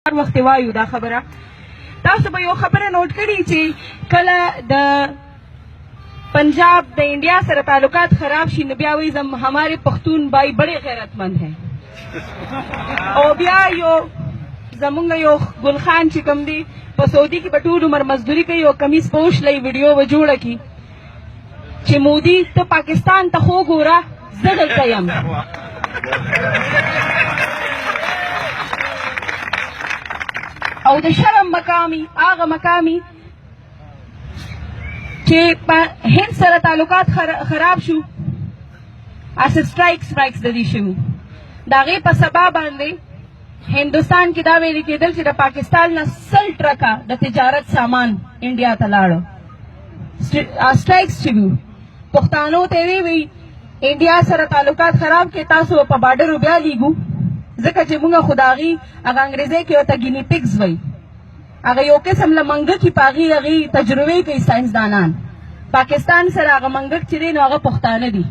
هر وخت وایو دا خبره. تاسو به یو خبره نوټ کړی چې کله د پنجاب د انډیا سره تعلقات خراب شي، نو بیا وایي زم ہمارے پښتون بھائی بڑے غیرتمند ہیں، او بیا یو زمونږ یو ګل خان چې کوم دی، په سعودي کې په ټول عمر مزدوري کوي او کمیس پوښ لې ویډیو و جوړه کی چې مودي ته پاکستان ته خو ګوره، زه دلته یم. او د شرم مقامي هغه مقامي چې په هند سره تعلقات خراب شو، اس سټرایک د دې شو، د هغې په سبا باندې هندوستان کې دا ویل کېدل چې د پاکستان نه 100 ټرکه د تجارت سامان انډیا ته لاړو. سټرایکس چې وو، پښتانو ته وی وی انډیا سره تعلقات خراب کې، تاسو په بارډر بیا لیګو، ځکه چې موږ خداغي هغه انګریزي کې ورته guinea pigs وای، هغه یو قسم له منګکی پاغي هغه تجربې کوي ساينسدانان پاکستان سره. هغه منګک چې دی نو هغه پښتانه دي.